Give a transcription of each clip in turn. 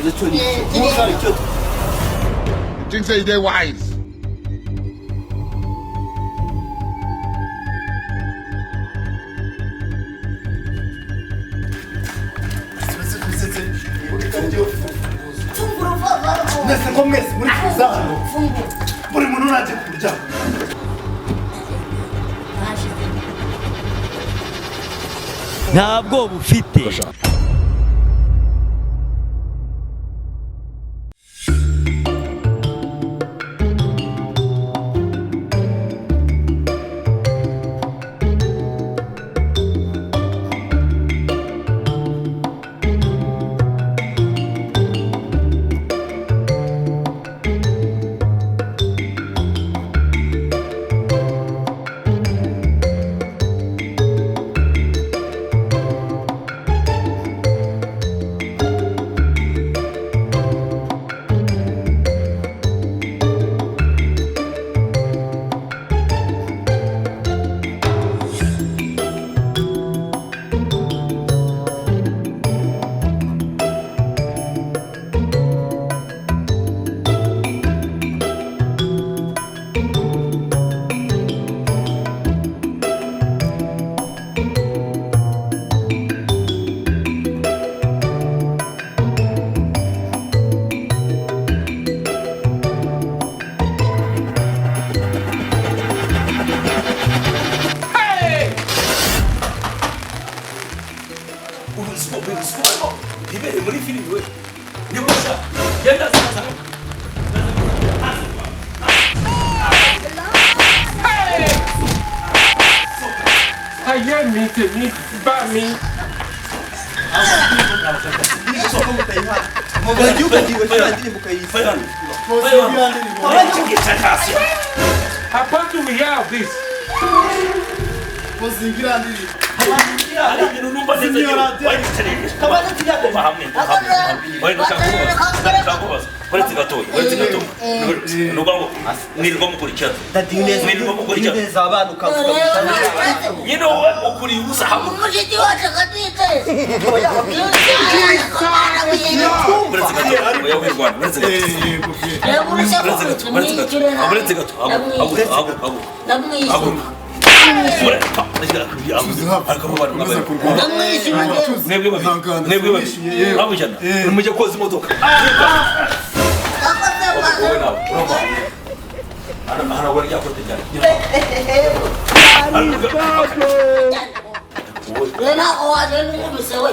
Igitekerezo cyo ni icyo. You think say they wise? Fungura vuba vuba. Mwese ko mwese muri kuza hano, Fungura. buri muntu najye ku muryango. Hashize. Ntabwo bufite. Ubuzima ibereye muri filimi we niba ushaka genda saza. Ayé mi, tèmi bá mi. Wagiye ukagiye kiriya ndirimbo ukayisiba. How do we have this? Muzingira ndirimbo. Hari ibintu numva neza Zimya radiyo. Kuva hamwe hamwe ndashaka kubaza, uretse gatoya, uretse gatoya, ni ukuvuga ngo mwirirwa mukurikirana, mwirirwa mukurikirana. Neza abana ukavuga gusa. Nyine wowe ukuriye ubusa hamwe. Umushiki wacu akatwitaye. Uretse gatoya, oya wirwana, uretse gato, uretse gato, uretse gato, uretse gato, haguruka, haguruka, haguruka. Ndamwishyura. Haguruka. Ndamwishyura. Mwebwe babiri, mwebwe babiri, mwabujyana nimujye koza imodoka. Wowe nawe urumva hanagura rya kote cyane. Rero ntabwo waje n'umubise we.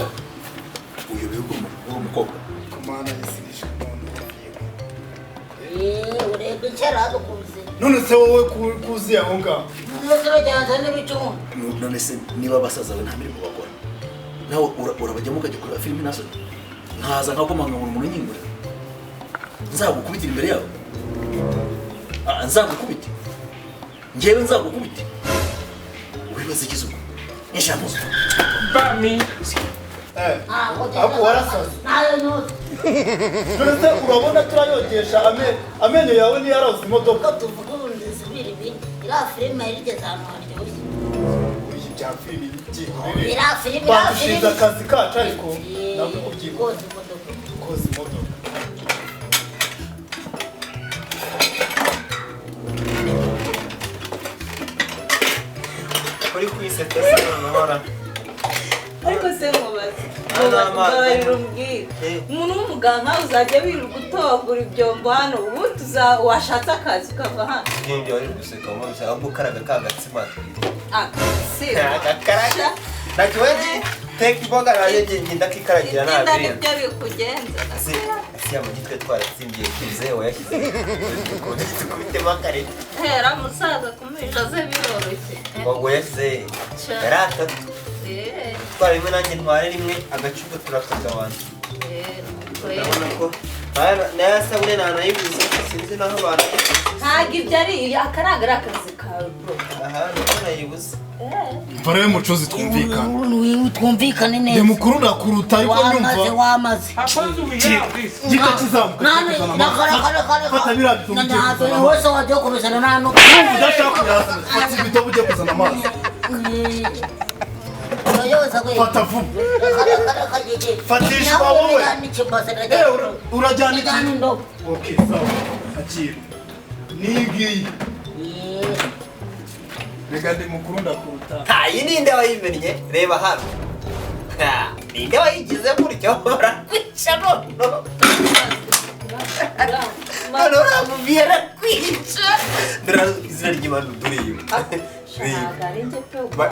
Uyu bihugu uri umukobwa. Kumana isirisha umuntu. Urebye kera dukunze. None se wowe kuzi aho ngaho? Neza bajyana n'ibicuma. None se niba basaza bawe nta mirimo bakora, nawe urabajyamo ukajya kureba filimi nazo, nkaza nkakomanga ngo umuntu unyingure, nzagukubitira imbere yabo. Ah, nzagukubite njyewe, nzagukubite wibaza iki zuba ijambo. Bá mi. Ahubwo warasaze. Nayo nyose. None se urabona turayogesha amenyo yawe niyo aroza imodoka? Ko tuvuga ubu ndisubira ibindi. Iriya filime yarigeze ahantu haryoshye. Iyi bya filimi byihorere. Iriya filime, iriya Badushinze filime. akazi kacu ariko nabwo kubyikora. Koza imodoka. Koza imodoka. Uri kwiseta se noneho ra? Ariko se nkubaze, Hano amazi. mbabarira umbwire, umuntu w'umuganga uzajya wirirwa utogura ibyombo hano, ubundi washatse akazi ukava hano? Ibyo wari guseka mu ahubwo ukaraga ka gatsima. Ah, si. Agakaraga. Ntakibazo, teka imboga nanjye ngenda kikaragira. Ibyiza ntabwo nibyo bikugenza. Ese ya mugitwe twaratsimbiye kize wayashyize tukubitemo akareta. Hera musaza kumisha ze biroroshye. Ngo yashyize yari atatu. Twara rimwe nanjye ntware rimwe, agacupa turakagabana. Urabona ko nayo sabune ntanayiguze, sinzi n'aho abantu. Ntabwo ibyo ari aka ari akazi kawe bro. Aha niko nayibuze. Mva rero mucuzi, twumvikane. Twumvikane Ndi neza. mukuru ndakuruta ariko Wamaze nyumva. wamaze. How do we have this? Gita kizamuka Nani kuzana nakora amazi. kare kare. Fata biriya bidobo ugiye Ntabwo kuzana amazi. wese wagiye kubizana nta no. Numva udashaka kuyazana, fata ibidobo ugiye kuzana amazi. Yose. Fata vuba. Fatishwa wowe. Urajyana iki? Okay, sawa. Akira. Nigiye. Rega ndi mukuru ndakuruta. Ha, iyi ni nde wayimennye? Reba hano. Ha, ni nde wayigize gutyo? Barakwica none. None uramubwira arakwica. Dore izina ry'Imana uduriye.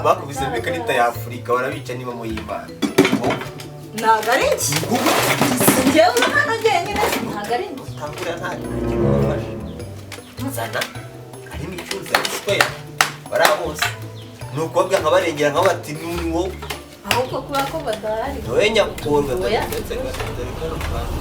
Bakubisemo ikarita ya Afurika barabica niba muyimana. Ntabwo ari njye. Njyewe uri hano njyenyine ntabwo ari njye. Utangura nta kintu wafashe. Nzana harimo icuza square. Bariya bose ni ukubabwira nkabarengera nka bati ni wowe. Ahubwo kuba ko badahari. Wowe nyakukorwa Oya. ndetse dore kano kantu.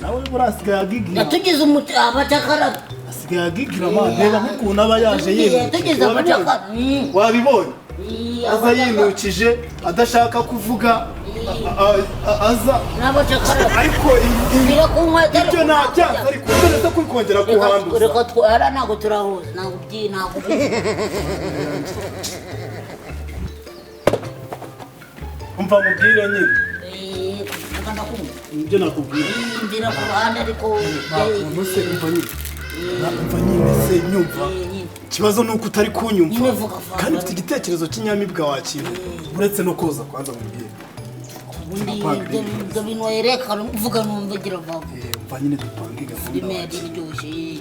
Nawe burasigaye agigira. Yatugize abacakara. Asigaye agigira man, reba nk'ukuntu aba yaje yinukije. Yatugize abacakara. Wabibonye? Aza yinukije adashaka kuvuga aza n'abacakara. Ariko ibyo nta byanze ariko ndetse kuri kongera kuhanduza. Reka twara ntabwo turahuza ntabwo ntabwo. Umva mubwire nyine. Ibyo nakubwira. Ndira ku ruhande ariko nta se umva nyine. Umva nyine se nyumva. Ikibazo nuko utari kunyumva. Kandi ufite igitekerezo cy'inyamibwa wakira. Uretse no koza kwanza mubwire. Ubundi ibyo bintu werekana uvuga numva gira vuba. Umva nyine dupange gahunda. Filime yari iryoshye.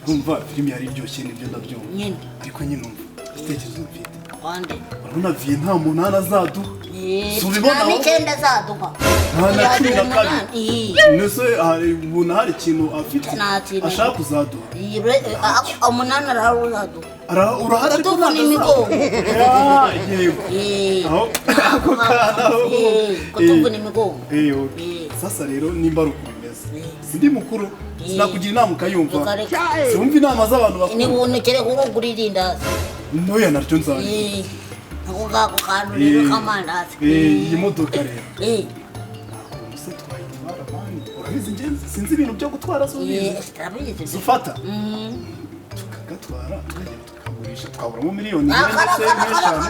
Urumva filime yari iryoshye nibyo ndabyumva. Nyine. Ariko nyine umva igitekerezo mfite. Kwande. Urabona viye nta munani azaduha. Nta n'icyenda azaduha. Nta na 12. Nese hari ubona hari ikintu afite ashaka kuzaduha. Umunani arahari uzaduha. Urahari ariko ntabwo imigongo. Yego. Aho ako kana aho. Kutuvuna imigongo. Sasa rero nimba ari uko bimeze. Sindi mukuru sinakugira inama ukayumva. Sinumva inama z'abantu bakuru. Ni ubuntu kereka urugura irindazi. Ntoya naryo nzarya. Ako ngako kantu rero k'amandazi. Iyi modoka rero. Nta se twayitwara mani. Urabizi njye sinzi ibintu byo gutwara so ubizi. Turabizi. Ufata. Tukagatwara tukagenda tukagurisha tukaburamo miliyoni ndetse n'eshanu.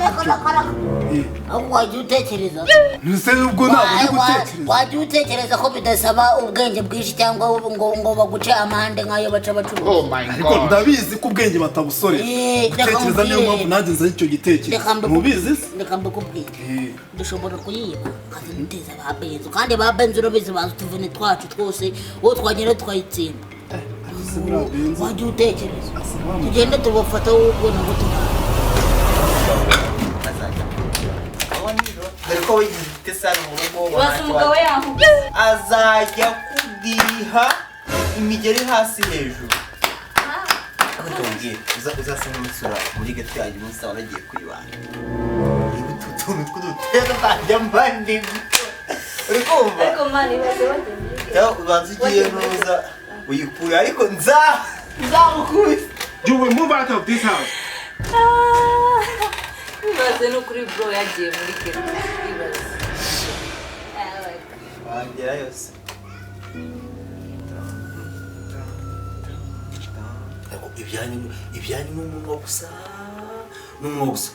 Ahubwo wajya utekereza. Ntuse ubwo ntabwo uri gutekereza. Wajya utekereza ko bidasaba ubwenge bwinshi cyangwa ngo baguce amande nk'ayo baca abacuruzi. Oh my God. Ariko ndabizi ko ubwenge batabusorera. Gutekereza niyo mpamvu nanjye nzanye icyo gitekerezo. Mubizi se? Reka mbikubwire. Dushobora kuyiba tukaziteza ba Benzo kandi ba Benzo urabizi bazi utuvune twacu twose uwo twagenda tukayitsinda. Wajya utekereza. Tugende tubafata wowe nabo tubana. Dore ko wigize ufite sano mu rugo Ibaze umugabo yaho. Azajya kudiha imigeri hasi hejuru. Ariko mbwira uzasa nk'umusura muri gato yanjye umunsi wawe nagiye kwibana. Utu tuntu tw'udutera nzajya mba ndi uri kumva? Ariko mani ibaze bagenda. Ubanza ugiye ntuza uyikure ariko nzamukubise. You will move out of this house. Ibaze no kuri bro yagiye muri ghetto. Ibaze. Wagera yose. Ariko ibyanyu n'umunwa gusa. N'umunwa gusa.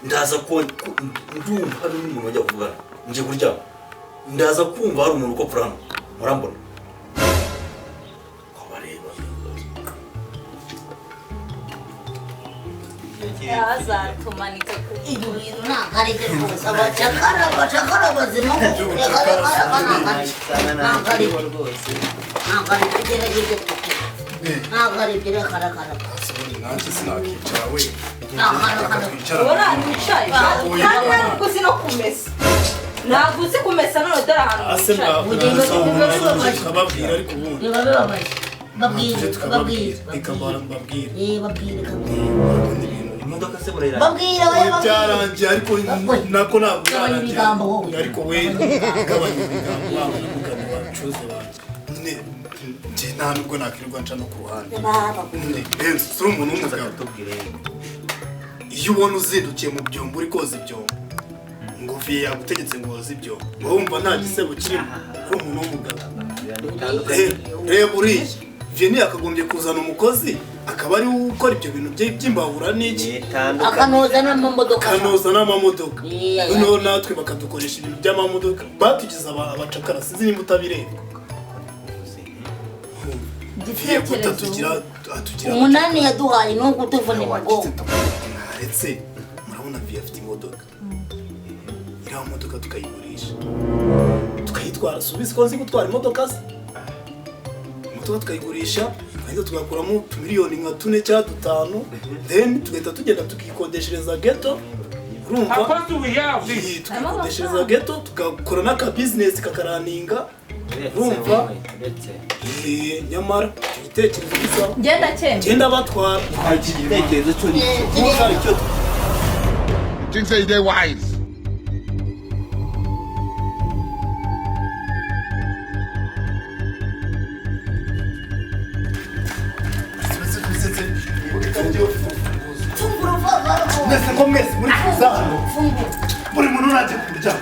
Ndaza ko ndumva hari umuntu wajya kuvugana. Nje kuryama. Ndaza kumva hari umuntu ukopfura hano. Murambona. Ko bareba. Azatumanika ku Ibyo bintu ntabwo ari byo rwose. Abacakara bazima reka ntabwo ari byo. Ntabwo ari byo gerageza gukora. Ntabwo ari byo reka. Nanjye sinakicara we. Ubona ahantu wicaye. Kandi ntabwo uzi no kumesa. Ntabwo uzi kumesa none dore ahantu wicaye. Tukababwira ariko ubundi. Biba bibabaje. Babwire. Reka mbabwire. Babwire. Imodoka se murayiranga. Babwire we babwire. Byarangiye ariko nako ntabwo Gabanya ibigambo wowe. Ariko we gabanya ibigambo waba n'umugabo wacuze wanjye. Nyine njye nta nubwo nakwirirwa nca no ku ruhande. Benzo si umuntu w'umugabo. Iyo ubona uzindukiye mu byombo uri koza ibyombo ngo viye yagutegetse ngo woze ibyombo ngo wumva nta gisebo kirimo uri umuntu w'umugabo. Reba uriya Veni yakagombye kuzana umukozi akaba ari ukora ibyo bintu bye by'imbabura n'iki, akanoza n'amamodoka, akanoza n'amamodoka. Noneho natwe bakadukoresha ibintu by'amamodoka, batugize abacakara. Sinzi nimba utabireba. Igitekerezo umunani yaduhaye ni uko utuvuna imigongo. Mwaretse, murabona Viye afite imodoka, iriya modoka tukayigurisha tukayitwara. Subizi ko nzi gutwara imodoka se? Imodoka tukayigurisha twahita tugakuramo utumiliyoni nka 4 cyangwa 5, then tugahita tugenda tukikodeshereza ghetto. Urumva, tukikodeshereza ghetto tugakora n'aka business kakaraninga. Urumva, nyamara icyo gitekerezo gisa ngenda cyembe ngenda batwara igitekerezo cyo ni icyo. You think say they wise? Mwese ngo mwese muri kuza hano, buri muntu najye ku muryango.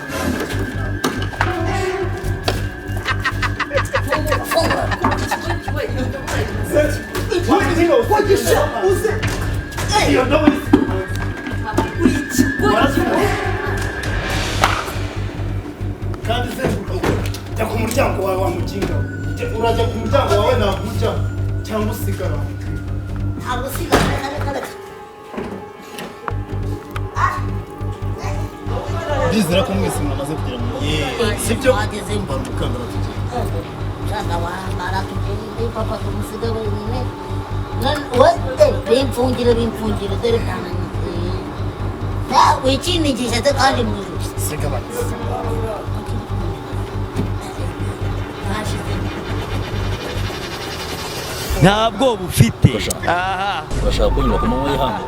Kandi zenguruka jya ku muryango wawe wa mukinga, urajya ku muryango wawe ntabwo ujya cyangwa usigara. Ntabwo usigara, reka reka. Ndizera ko mwese mwamaze kugera mu sibyo? Twagezemo. Umukandara tugiye. Shaka wambara tugende papa tumusiga wenyine. We bimfungire bimfungire dore byananiye. Wikinisha se kandi mu ijoro. Siga bati. Nta bwoba ufite. Aha. Urashaka ko nyuma ku manywa y'ihangu?